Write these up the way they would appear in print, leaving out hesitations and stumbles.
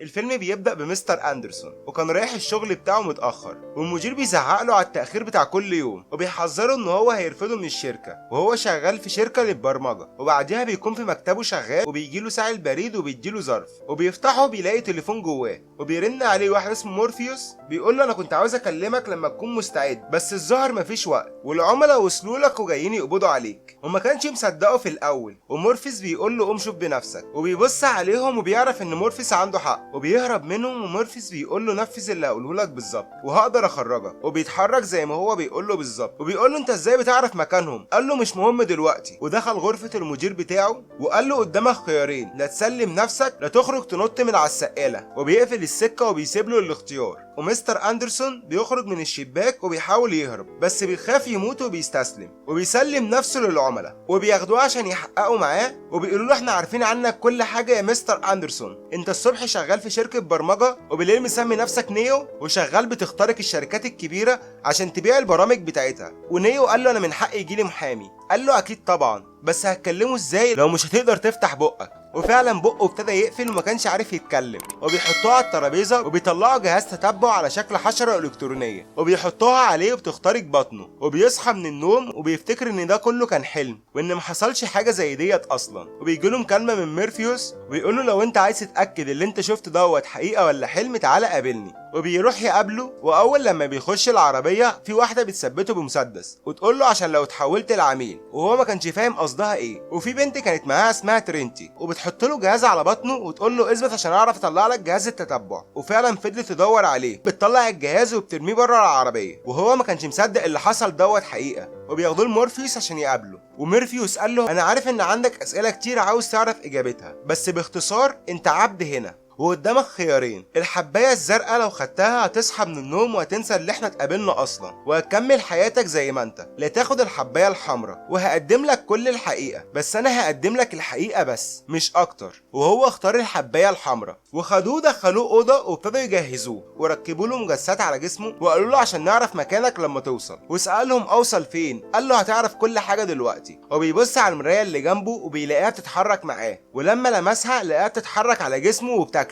الفيلم بيبدأ بمستر أندرسون، وكان رايح الشغل بتاعه متأخر، والمدير بيزعق له على التأخير بتاع كل يوم، وبيحذره ان هو هيرفضه من الشركة، وهو شغال في شركة للبرمجة. وبعديها بيكون في مكتبه شغال، وبيجيله ساعي البريد وبيديله ظرف، وبيفتحه بيلاقي تليفون جواه، وبيرن عليه واحد اسمه مورفيوس، بيقول له انا كنت عاوز اكلمك لما تكون مستعد، بس الظاهر مفيش وقت، والعملاء وصلوا لك وجايين يقبضوا عليك. وما كانش مصدقه في الاول، ومورفيوس بيقول له قوم شوف بنفسك، وبيبص عليهم وبيعرف ان مورفيوس عنده حق، وبيهرب منهم. ومورفيوس بيقول له نفذ اللي هقوله لك بالظبط وهقدر اخرجك، وبيتحرك زي ما هو بيقول له بالظبط، وبيقول له انت ازاي بتعرف مكانهم؟ قال له مش مهم دلوقتي. ودخل غرفة المدير بتاعه وقال له قدامك خيارين، لا تسلم نفسك لا تخرج تنط من على السقالة، وبيقفل السكة وبيسيب له الاختيار. ومستر أندرسون بيخرج من الشباك وبيحاول يهرب، بس بيخاف يموت وبيستسلم، وبيسلم نفسه للعملاء، وبياخدوه عشان يحققوا معاه، وبيقولوا له احنا عارفين عنك كل حاجة يا مستر أندرسون، انت الصبح شغال في شركة برمجة، وبالليل مسمي نفسك نيو، وشغال بتخترق الشركات الكبيرة عشان تبيع البرامج بتاعتها. ونيو قال له انا من حقي يجيلي محامي. قال له اكيد طبعا، بس هتكلمه ازاي لو مش هتقدر تفتح بقك؟ وفعلا بقه ابتدى يقفل وما كانش عارف يتكلم. وبيحطوه على الترابيزة وبيطلعوا جهاز تتبع على شكل حشرة الكترونية، وبيحطوها عليه وبتخترق بطنه، وبيصحى من النوم وبيفتكر ان ده كله كان حلم وان ما حصلش حاجة زي ديت اصلا. وبيجي له مكالمة من مورفيوس وبيقول له لو انت عايز تتاكد اللي انت شفته دوت حقيقة ولا حلم تعالى قابلني. وبيروح يقابله، واول لما بيخش العربية في واحدة بتثبته بمسدس وتقول له عشان لو اتحولت لعميل، وهو ما كانش فاهم قصدها ايه. وفي بنت كانت معاها اسمها ترينتي، وبتحط له جهاز على بطنه وتقول له اثبت عشان اعرف اطلع لك جهاز التتبع. وفعلا فضلت تدور عليه، بتطلع الجهاز وبترميه بره العربية، وهو ما كانش مصدق اللي حصل دوت حقيقة. وبياخدوه لمورفيوس عشان يقابله، ومورفيوس قال له انا عارف ان عندك اسئلة كتير عاوز تعرف اجابتها، بس باختصار انت عبد هنا، وقدامك خيارين، الحبايه الزرقاء لو خدتها هتصحى من النوم وهتنسى اللي احنا اتقابلنا اصلا وهتكمل حياتك زي ما انت، لا تاخد الحبايه الحمراء وهقدم لك كل الحقيقة، بس انا هقدم لك الحقيقة بس مش اكتر. وهو اختار الحبايه الحمراء، وخدوه دخلوه اوضة وابتدوا يجهزوه وركبوا له مجسات على جسمه، وقالوا له عشان نعرف مكانك لما توصل. وسالهم اوصل فين؟ قال له هتعرف كل حاجة دلوقتي. وبيبص على المراية اللي جنبه وبيلاقيها بتتحرك معاه، ولما لمسها لقاها بتتحرك على جسمه وبتاكله.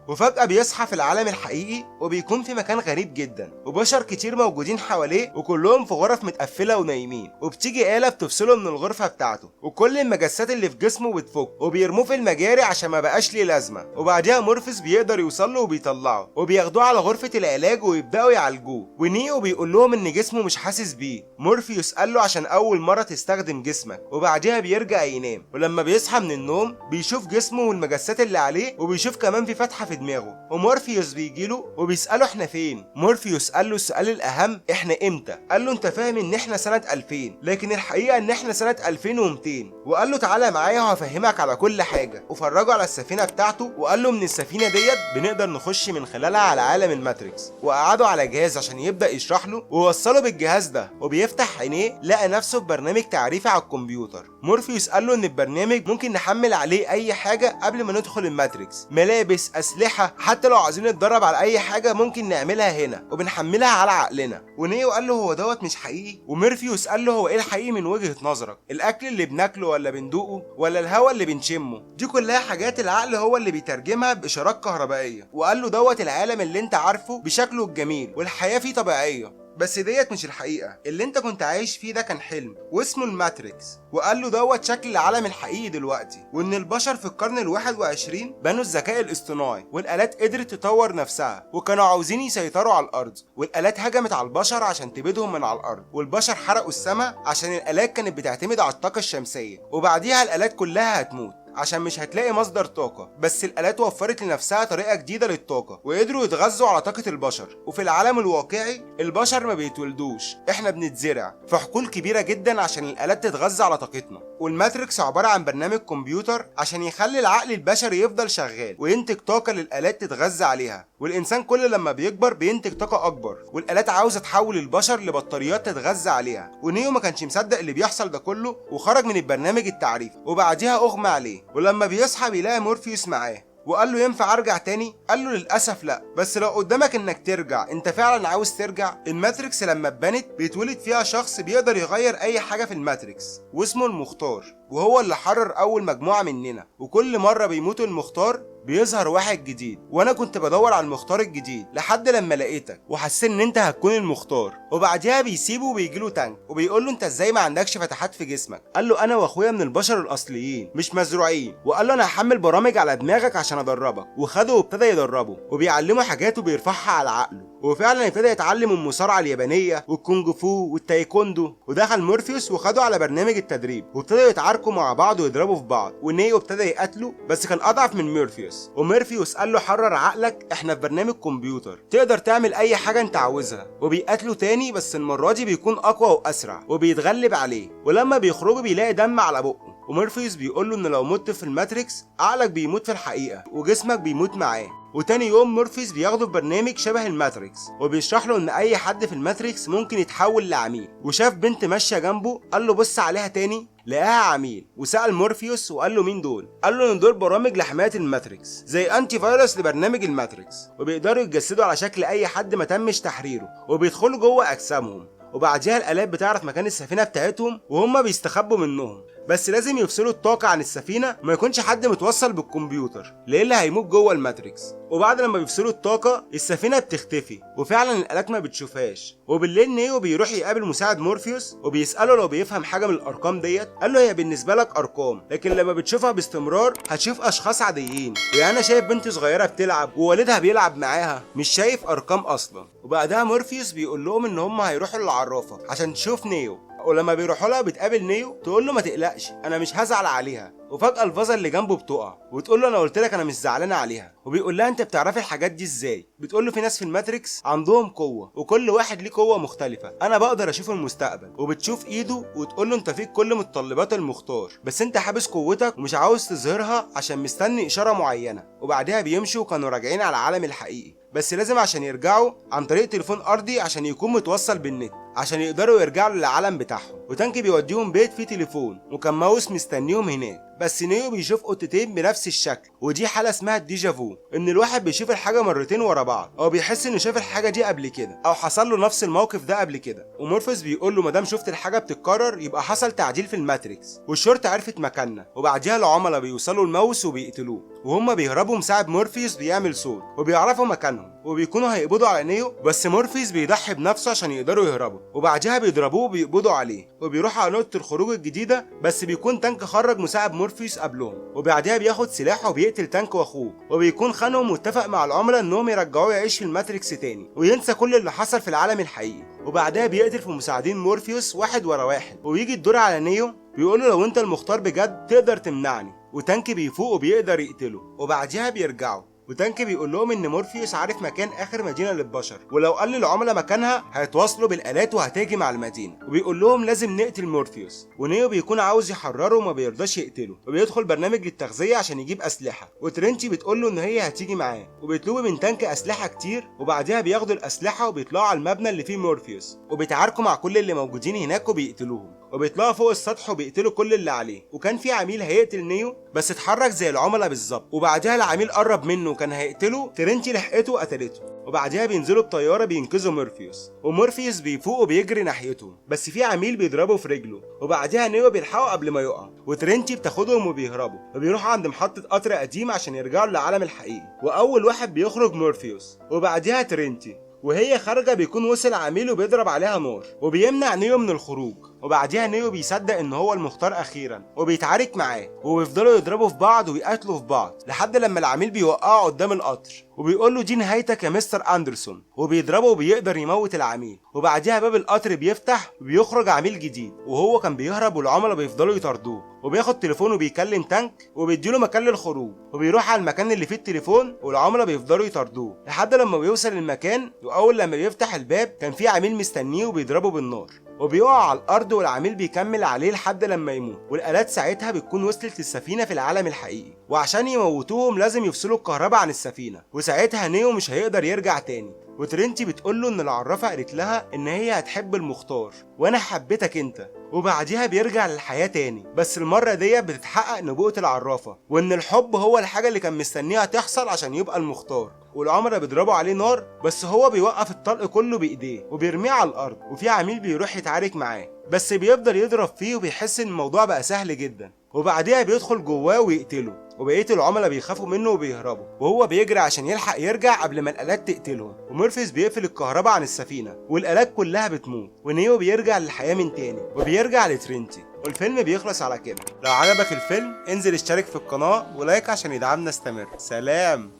وفجأة بيصحى في العالم الحقيقي، وبيكون في مكان غريب جدا وبشر كتير موجودين حواليه، وكلهم في غرف متقفلة ونايمين. وبتيجي آلة بتفصله من الغرفة بتاعته، وكل المجسات اللي في جسمه بتفك، وبيرموه في المجاري عشان ما بقاش ليه لازمة. وبعديها مورفيوس بيقدر يوصل له وبيطلعه، وبياخدوه على غرفة العلاج ويبدأوا يعالجوه. ونيو بيقول لهم ان جسمه مش حاسس بيه. مورفيوس قال له عشان اول مرة تستخدم جسمك. وبعديها بيرجع ينام، ولما بيصحى من النوم بيشوف جسمه والمجسات اللي عليه، وبيشوف كمان في فتحة في دماغه. ومورفيوس بيجيله وبيسأله احنا فين؟ مورفيوس قال له السؤال الأهم، احنا امتى؟ قال له انت فاهم ان احنا سنة 2000، لكن الحقيقة ان احنا سنة 2200. وقال له تعالى معايا وهفهمك على كل حاجة. وفرجه على السفينة بتاعته وقال له من السفينة ديت بنقدر نخش من خلالها على عالم الماتريكس. وقعده على جهاز عشان يبدأ يشرح له، ووصله بالجهاز ده. وبيفتح عينيه لقى نفسه في برنامج تعريفي على الكمبيوتر. مورفيوس قال له ان البرنامج ممكن نحمل عليه اي حاجة قبل ما ندخل الماتريكس، ملابس، أسلحة، حتى لو عايزين نتدرب على أي حاجة ممكن نعملها هنا، وبنحملها على عقلنا. ونيو قال له هو دوت مش حقيقي؟ ومورفيوس قال له هو ايه الحقيقي من وجهة نظرك؟ الأكل اللي بناكله ولا بندوقه ولا الهواء اللي بنشمه؟ دي كلها حاجات العقل هو اللي بيترجمها بإشارات كهربائية. وقال له دوت العالم اللي انت عارفه بشكله الجميل والحياة فيه طبيعية، بس ديت مش الحقيقة، اللي انت كنت عايش فيه ده كان حلم واسمه الماتريكس. وقال له دوت شكل العالم الحقيقي دلوقتي، وان البشر في القرن ال21 بنوا الذكاء الاصطناعي، والآلات قدرت تطور نفسها، وكانوا عاوزين يسيطروا على الارض، والآلات هجمت على البشر عشان تبيدهم من على الارض، والبشر حرقوا السماء عشان الآلات كانت بتعتمد على الطاقة الشمسية، وبعديها الآلات كلها هتموت عشان مش هتلاقي مصدر طاقة، بس الآلات وفرت لنفسها طريقة جديدة للطاقة وقدروا يتغذوا على طاقة البشر. وفي العالم الواقعي البشر ما بيتولدوش، احنا بنتزرع في حقول كبيرة جدا عشان الآلات تتغذى على طاقتنا. والماتريكس عبارة عن برنامج كمبيوتر عشان يخلي العقل البشري يفضل شغال وينتج طاقة للآلات تتغذى عليها، والإنسان كل لما بيكبر بينتج طاقة أكبر، والآلات عاوزة تحول البشر لبطاريات تتغذى عليها. ونيو ما كانش مصدق اللي بيحصل ده كله وخرج من البرنامج التعريفي، وبعديها أغمى عليه. ولما بيصحى بيلاقي مورفيوس معاه، وقال له ينفع ارجع تاني؟ قال له للاسف لا، بس لو قدامك انك ترجع انت فعلا عاوز ترجع؟ الماتريكس لما اتبنت بيتولد فيها شخص بيقدر يغير اي حاجة في الماتريكس واسمه المختار، وهو اللي حرر اول مجموعة مننا. وكل مرة بيموت المختار بيظهر واحد جديد، وانا كنت بدور على المختار الجديد لحد لما لقيتك وحسيت ان انت هتكون المختار. وبعديها بيسيبه وبيجي له تانك وبيقول له انت ازاي ما عندكش فتحات في جسمك؟ قال له انا واخويا من البشر الاصليين مش مزروعين. وقال له انا هحمل برامج على دماغك عشان ادربك، وخده وابتدى يدربه وبيعلمه حاجات وبيرفعها على عقله، وفعلا ابتدى يتعلم المصارعة اليابانية والكونج فو والتايكوندو. ودخل مورفيوس وخده على برنامج التدريب وابتدوا يتعاركوا مع بعض ويضربوا في بعض، ونيو ابتدى يقاتله بس كان اضعف من مورفيوس. ومورفيوس قال له حرر عقلك، احنا في برنامج كمبيوتر تقدر تعمل اي حاجة انت عاوزها. وبيقاتله تاني بس المرة دي بيكون اقوى واسرع وبيتغلب عليه، ولما بيخرجوا بيلاقي دم على بقه. ومورفيوس بيقول له ان لو مت في ال Matrix عقلك بيموت في الحقيقة وجسمك بيموت معاه. وتاني يوم مورفيوس بياخده في برنامج شبه ال Matrix وبيشرح له ان اي حد في ال Matrix ممكن يتحول لعميل. وشاف بنت ماشية جنبه قال له بص عليها تاني، لقاها عميل. وسأل مورفيوس وقال له مين دول؟ قال له ان دول برامج لحماية ال Matrix زي antivirus لبرنامج ال Matrix، وبيقدروا يتجسدوا على شكل اي حد ما تمش تحريره وبيدخلوا جوه اجسامهم. وبعديها الالات بتعرف مكان السفينة بتاعتهم وهم بيستخبوا منهم، بس لازم يفصلوا الطاقة عن السفينة وما يكونش حد متوصل بالكمبيوتر لان هيموت جوه ال Matrix. وبعد لما بيفصلوا الطاقة السفينة بتختفي وفعلا الالات ما بتشوفهاش. وبالليل نيو بيروح يقابل مساعد مورفيوس وبيساله لو بيفهم حاجة من الارقام ديت. قال له هي بالنسبة لك ارقام، لكن لما بتشوفها باستمرار هتشوف اشخاص عاديين، يعني انا شايف بنت صغيرة بتلعب ووالدها بيلعب معاها، مش شايف ارقام اصلا. وبعدها مورفيوس بيقول لهم ان هم هيروحوا للعرافه عشان تشوف نيو، ولما بيروحوا لها بتقابل نيو تقول له ما تقلقش انا مش هزعل عليها. وفجأة الفازة اللي جنبه بتقع وتقول له انا قلت لك انا مش زعلانة عليها. وبيقول لها انت بتعرفي الحاجات دي ازاي؟ بتقول له في ناس في ال Matrix عندهم قوة وكل واحد ليه قوة مختلفة، انا بقدر اشوف المستقبل. وبتشوف ايده وتقول له انت فيك كل متطلبات المختار، بس انت حابس قوتك ومش عاوز تظهرها عشان مستني اشارة معينة. وبعدها بيمشوا وكانوا راجعين على العالم الحقيقي، بس لازم عشان يرجعوا عن طريق تليفون ارضي عشان يكون متوصل بالنت عشان يقدروا يرجعوا للعالم بتاعهم. وتانك بيوديهم بيت فيه تليفون وكان ماوس مستنيهم هناك، بس نيو بيشوف قطتين بنفس الشكل، ودي حاله اسمها ال déjà vu، ان الواحد بيشوف الحاجة مرتين ورا بعض او بيحس انه شاف الحاجة دي قبل كده او حصل له نفس الموقف ده قبل كده. ومورفيوس بيقول له ما دام شفت الحاجة بتتكرر يبقى حصل تعديل في ال Matrix والشرطة عرفت مكاننا. وبعديها العملاء بيوصلوا الماوس وبيقتلوه، وهم بيهربوا مساعد مورفيوس بيعمل صوت وبيعرفوا مكانهم وبيكونوا هيقبضوا على نيو، بس مورفيوس بيضحي بنفسه عشان يقدروا يهربوا. وبعدها بيضربوه وبيقبضوا عليه وبيروحوا على نقطة الخروج الجديدة، بس بيكون تانك خرج مساعد مورفيوس قبلهم. وبعدها بياخد سلاحه وبيقتل تانك واخوه، وبيكون خانهم واتفق مع العملاء انهم يرجعوه يعيش في ال Matrix تاني وينسى كل اللي حصل في العالم الحقيقي. وبعدها بيقتل في مساعدين مورفيوس واحد ورا واحد، ويجي الدور على نيو بيقول له لو انت المختار بجد تقدر تمنعني، وتانك بيفوق وبيقدر يقتله. وبعدها بيرجعوا وتانك بيقول لهم ان مورفيوس عارف مكان اخر مدينة للبشر، ولو قال للعملاء مكانها هيتواصلوا بالالات وهتهجم على المدينة. وبيقول لهم لازم نقتل مورفيوس، ونيو بيكون عاوز يحرره وما بيرضاش يقتله، وبيدخل برنامج للتغذيه عشان يجيب اسلحة. وترينتي بتقول له ان هي هتيجي معاه، وبيطلبوا من تانك اسلحة كتير. وبعدها بياخدوا الاسلحة وبيطلعوا على المبنى اللي فيه مورفيوس، وبيتعاركوا مع كل اللي موجودين هناك وبيقتلوهم، وبيطلعوا فوق السطح وبيقتلوا كل اللي عليه. وكان في عميل هيقتل نيو بس اتحرك زي العملاء بالظبط، وبعدها العميل قرب منه وكان هيقتله، ترينتي لحقته وقتلته. وبعدها بينزلوا بطيارة بينقذوا مورفيوس، ومورفيوس بيفوق وبيجري ناحيتهم، بس في عميل بيضربه في رجله. وبعدها نيو بيلحقه قبل ما يقع، وترينتي بتاخدهم وبيهربوا، وبيروحوا عند محطة قطر قديم عشان يرجعوا للعالم الحقيقي. واول واحد بيخرج مورفيوس، وبعدها ترينتي، وهي خارجه بيكون وصل عميل وبيضرب عليها نار وبيمنع نيو من الخروج. وبعديها نيو بيصدق ان هو المختار اخيرا وبيتعارك معاه، وبيفضلوا يضربوا في بعض ويقاتلوا في بعض لحد لما العميل بيوقعه قدام القطر وبيقول له دي نهايتك يا مستر اندرسون، وبيضربه وبيقدر يموت العميل. وبعديها باب القطر بيفتح وبيخرج عميل جديد، وهو كان بيهرب والعملاء بيفضلوا يطاردوه. وبياخد تليفونه وبيكلم تانك وبيديله مكان للخروج، وبيروح على المكان اللي فيه التليفون والعملاء بيفضلوا يطاردوه لحد لما بيوصل المكان. واول لما بيفتح الباب كان في عميل مستنيه وبيضربه بالنار وبيقع على الارض، والعميل بيكمل عليه لحد لما يموت. والالات ساعتها بتكون وصلت للسفينه في العالم الحقيقي، وعشان يموتوهم لازم يفصلوا الكهرباء عن السفينة، وساعتها نيو مش هيقدر يرجع تاني. وترينتي بتقول له ان العرافه قالت لها ان هي هتحب المختار وانا حبيتك انت. وبعديها بيرجع للحياة تاني، بس المرة دي بتتحقق نبوءة العرافه، وان الحب هو الحاجة اللي كان مستنيها تحصل عشان يبقى المختار. والعملاء بيضربوا عليه نار، بس هو بيوقف الطلق كله بايديه وبيرميه على الارض. وفي عميل بيروح يتعارك معاه، بس بيفضل يضرب فيه وبيحس ان الموضوع بقى سهل جدا. وبعديها بيدخل جواه ويقتله. وبقية العملاء بيخافوا منه وبيهربوا، وهو بيجري عشان يلحق يرجع قبل ما الالات تقتلهم. ومورفيوس بيقفل الكهرباء عن السفينة والالات كلها بتموت، ونيو بيرجع للحياة من تاني وبيرجع لترينتي. والفيلم بيخلص على كده. لو عجبك الفيلم انزل اشترك في القناة و like عشان يدعمنا استمر. سلام.